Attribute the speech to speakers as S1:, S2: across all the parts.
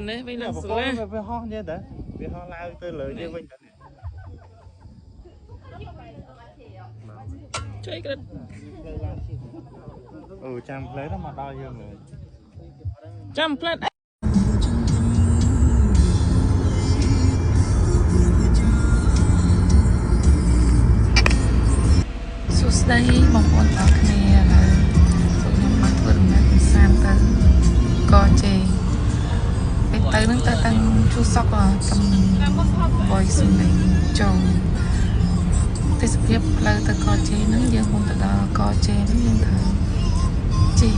S1: នេះវិញឡើងស្លា
S2: វាហោះទៀតតើវាហោះឡើងទៅលើយើងវិញតើនេះ
S1: ជួយក្រិត
S2: អូចាំផ្លេតមកដល់យើងហើយ
S1: ចាំផ្លែតសួស្តីបងប្អូនទាំងអស់គ្នាឥឡូវពួកខ្ញុំបានធ្វើដំណើរកម្សាន្តទៅកជេពេលទៅនឹងទៅតាំងជួសក់តំបយសំឡេងចូលទេសភាពផ្លូវទៅកជេហ្នឹងយើងមុនទៅដល់កជេហ្នឹងយើងត្រូវជិះ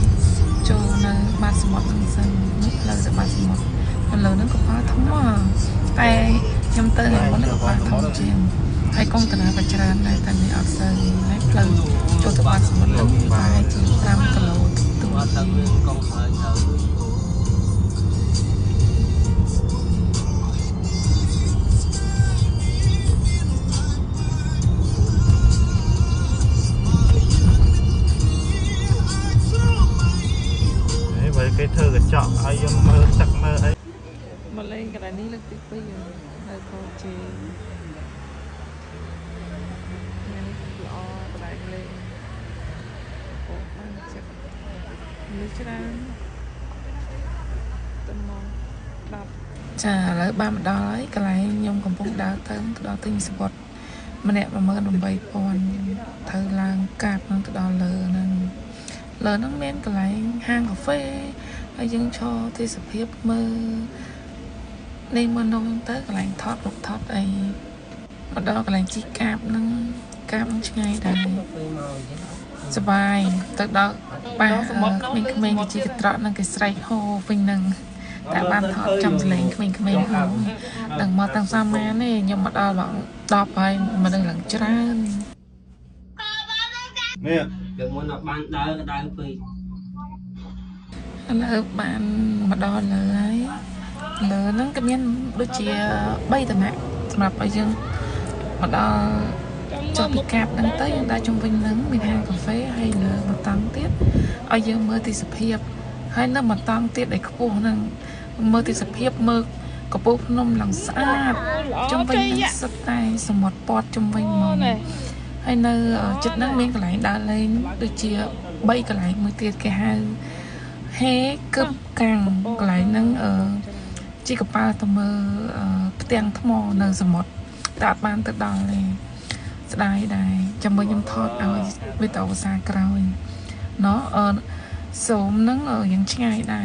S1: ចូលនៅបាតសមុទ្រហ្នឹងសិននេះផ្លូវទៅបាតសមុទ្រឥឡូវហ្នឹងកប៉ាល់ធំហ៎តែខ្ញុំទៅថ្ងៃមុនហ្នឹងកប៉ាល់ធំជាងហើយកុងតឺន័រក៏ច្រើនដែរតែនេះអត់សូវហើយផ្លូវចូលទៅបាតសមុទ្រហ្នឹងប្រហែលជា5គីឡូតិចតួច
S3: អត់ទៅមានកង់ហើយទៅ
S2: នេះបើគេធ្វើកញ្ចក់ឲ្យយើងមើលទឹកមើលអី
S1: មកលេងកន្លែងនេះលើកទី2នៅកោជេថ្ងៃនេះល្អកន្លែងលេងអូបានចិត្តមនុស្សច្រើនទៅមក10ចាឥឡូវបានមកដល់ហើយកន្លែងខ្ញុំកំពុងដើរទៅទៅដល់ទិញសវត្តម្នាក់18000ត្រូវឡើងកាបនឹងទៅដល់លើហ្នឹងលើហ្នឹងមានកន្លែងហាងកាហ្វេហើយយើងឈរទេសភាពមើល នេះមើលនំហ្នឹងទៅកន្លែងថតរូបថតអីមកដល់កន្លែងជីកាបហ្នឹងកាបហ្នឹងឆ្ងាយដែរសប្បាយទៅដល់ប៉ះក្មេងៗគេជីកត្រកហ្នឹងគេស្រែកហូវិញហ្នឹងតែបានថតចំសលេងក្មេងៗហូដឹងមកតាំងសាមានេះខ្ញុំមកដល់បង10ហើយមិនដឹងឡើងច្រើន
S2: នេះ
S3: លើកមុនអត់បានដើរក៏ដើរពេក
S1: ឥឡូវបានមកដល់លើហើយលើហ្នឹងក៏មានដូចជា3តំណាក់សម្រាប់ឲ្យយើងមកដល់ចុះពីកាបហ្នឹងទៅយើងដើរជុំវិញហ្នឹងមានហាងកាហ្វេហើយលើមកតង់ទៀតឲ្យយើងមើលទេសភាពហើយនៅមកតង់ទៀតដែលខ្ពស់ហ្នឹងមើលទេសភាពមើលកំពូលភ្នំឡើងស្អាតជុំវិញហ្នឹងសុទ្ធតែសមុទ្រព័ទ្ធជុំវិញហ្មងហើយនៅជិតហ្នឹងមានកន្លែងដើរលេងដូចជា3កន្លែងមួយទៀតគេហៅ ហេគឹបកាំងកន្លែងហ្នឹងអឺជីកប៉ាល់ទៅមើលអឺផ្ទាំងថ្មនៅសមុទ្រតែអត់បានទៅដល់ទេស្ដាយដែរចាំមើលខ្ញុំថតឲ្យវីដេអូភាសាក្រោយណោះអឺសូមហ្នឹងរៀងឆ្ងាយដែរ។